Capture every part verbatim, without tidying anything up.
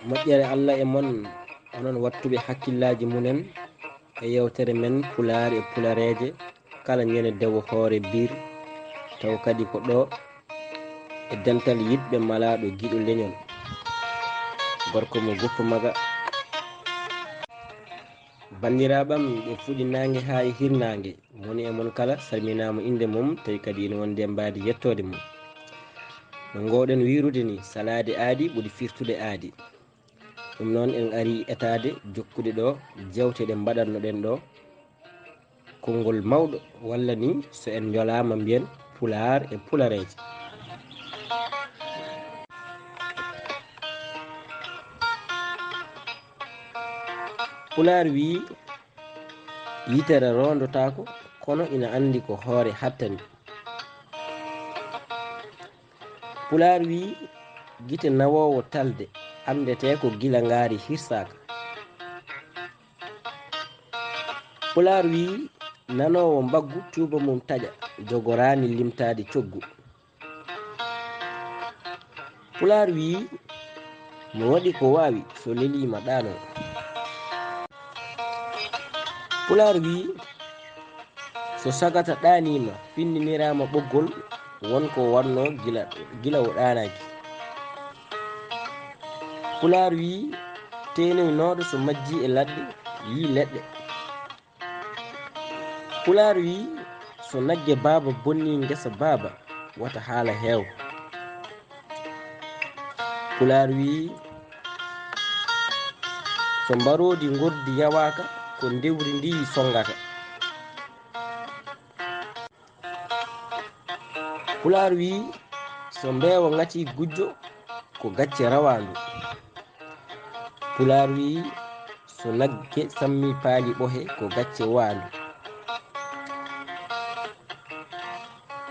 Moƴƴere Allah e mon, onon wattuɓe hakkillaaji mumen e yewtere men Pulaar e Pulareeje, kala ñande dewo hoore biir, taw kadi ko ɗo e dental yiɗɓe malaaɗo giɗo leñol, gorko mo guppo maga. Banndiraaɓam, ɓe fuɗi naange haa e hirnaange, moni e mon kala salminaama innde mum, tawi kadi ina wondi e mbaadi yettoode mum. No ngoowɗen wiyrude ni, salaade aadi ɓuri firtude aadi. Ɗum noon, en ari etaade jokkude ɗo jeewte ɗe mbaɗatnoɗen ɗo. Konngol mawɗo, walla ni, so en njolaama mbiyen Pulaar e Pulareeje. Pulaar wii, yitere roondotaako, kono ina anndi ko hoore hattani. Pulaar wii, gite nawoowo talde, anndetee ko gila ngaari hirsaaka. Pulaar wii, nanoowo mbaggu, tuuba mum taƴa, jogoraani limtaade coggu. Pulaar wii, mo waɗi ko waawi, so leliima ɗaanoo. Pulaar wii, so sagata ɗaaniima, pinndiniraama ɓoggol, won ko wannoo gila, gila o ɗaanaaki. Pulaar wii, teenoynooɗo so majjii e ladde, yii leɗɗe. Pulaar wii, so nagge baaba bonnii ngesa baaba, wata haala heew. Pulaar wii, so mbaroodi ngordi yawaaka, ko ndewri ndi sonngata. Pulaar wii, so mbeewa ŋatii gujjo, ko gacce rawaandu. Pulaar wii, so nagge sammii paali ɓohe, ko gacce waandu.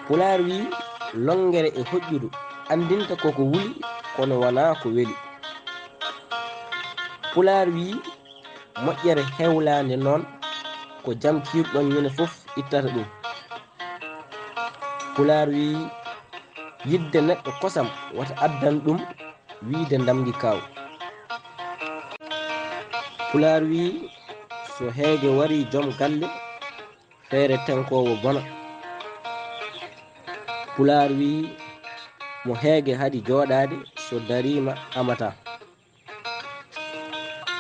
Pulaar wii, lonngere e hoƴƴudu anndinta koko wuli, kono wonaa ko weli. Pulaar wii, moƴƴere hewlaande noon, ko jam kiirɗon ñande fof ittata ɗum. Pulaar wii, yiɗde neɗɗo kosam wata addan ɗum wiyde ndamgi kaaw. Pulaar wii, so heege warii joom galle, feere tenkoowo bona. Pulaar wii, mo heege haɗi jooɗaade, so dariima amataa.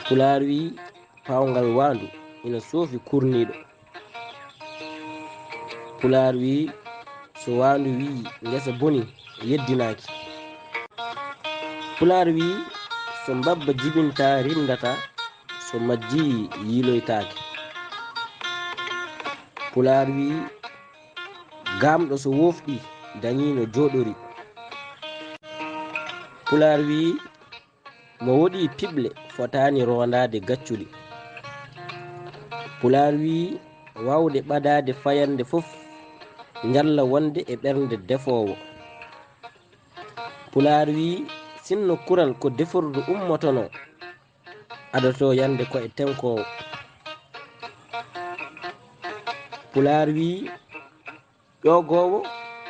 Pulaar wii, paawngal waandu ina soofi kurniiɗo. Pulaar wii, so waandu wii ngesa bonii, yeddinaaki. Pulaar wii, so mbabba jibintaa, rimndataa, so majjii, yiiloytaake. Pulaar wii, gaamɗo so woofɗii, dañii no jooɗorii. Pulaar wii, mo woɗii piɓle fotaani roondaade gaccuɗi. Pulaar wii, waawde ɓadaade fayannde fof, njalla wonde e ɓernde defoowo. Pulaar wii, sinno kural ko defordu ummotonoo, adotoo yande ko e tenkoowo. Pulaar wii, ƴoogoowo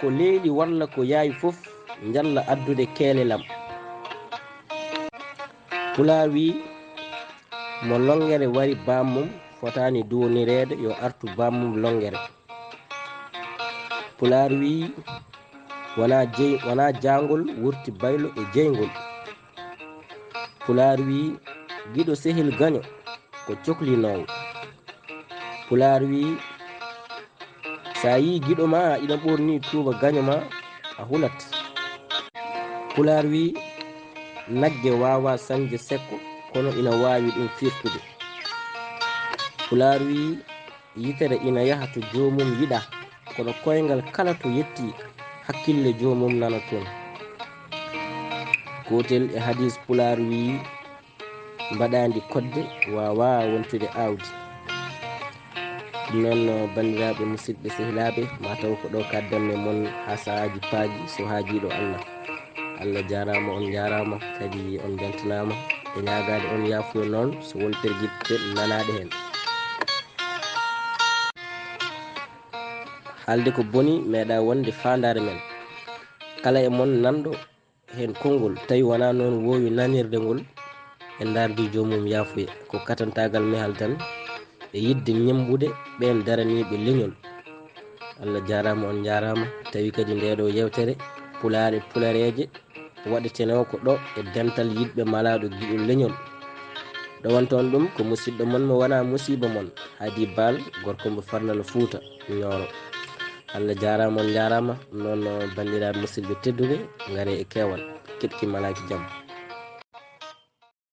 ko leeli walla ko yaawi fof, njalla addude keelelam. Pulaar wii, mo lonngere wari baammum, fotaani duwonireede, yo artu baammum lonngere. Pulaar wii, wonaa jey-, wonaa jaangol wurti baylo e jeyngol. Pulaar wii, giɗo sehil gaño ko coklinoowo. Pulaar wii, so a yii giɗo ma ina ɓornii tuuba gaño ma, a hulat. Pulaar wii, nagge waawaa sañde sekko, kono ina waawi ɗum firtude. Pulaar wii, yitere ina yaha to joomum yiɗaa, kono koyngal kala to yettii, hakkille joomum nana toon. Gootel e hadiis Pulaar wii, mbaɗaandi kodde waawaa wontude aawdi. Ɗum noon, banndiraaɓe, musidɓe, sehilaaɓe, mataw ko ɗo kaddanmi e mon haa sahaaji paaji, so haajiiɗo Allah. Allah jaaraama, on njaaraama, kadi on mbeltanaama. E ñaagaade on yaafuya noon, so won pergitte nanaaɗe heen. Haalde ko boni meeɗaa wonde faandaare men. Kala e mon nanɗo heen konngol, tawi wonaa noon woowi nanirde ngol, e ndaardi joomum yaafuya. Ko katantaagal mehal tan e yiɗde ñemmbude ɓeen daraniiɓe leñol. Allah jaaraama, on njaaraama. Tawi kadi ndee ɗoo yeewtere Pulaar e Pulareeje waɗetenoo ko ɗo e dental yiɗɓe malaaɗo giɗo leñol. Ɗowanto on ɗum ko musiɗɗo mon mo wonaa musiiba mon, Haadi Baal, gorko mo Farnala Fuuta Ñooro. Allah jaaraama, on njaaraama. Ɗum noon, banndiraaɓe musidɓe tedduɓe, ngaree e keewal, keɗki malaaki jam.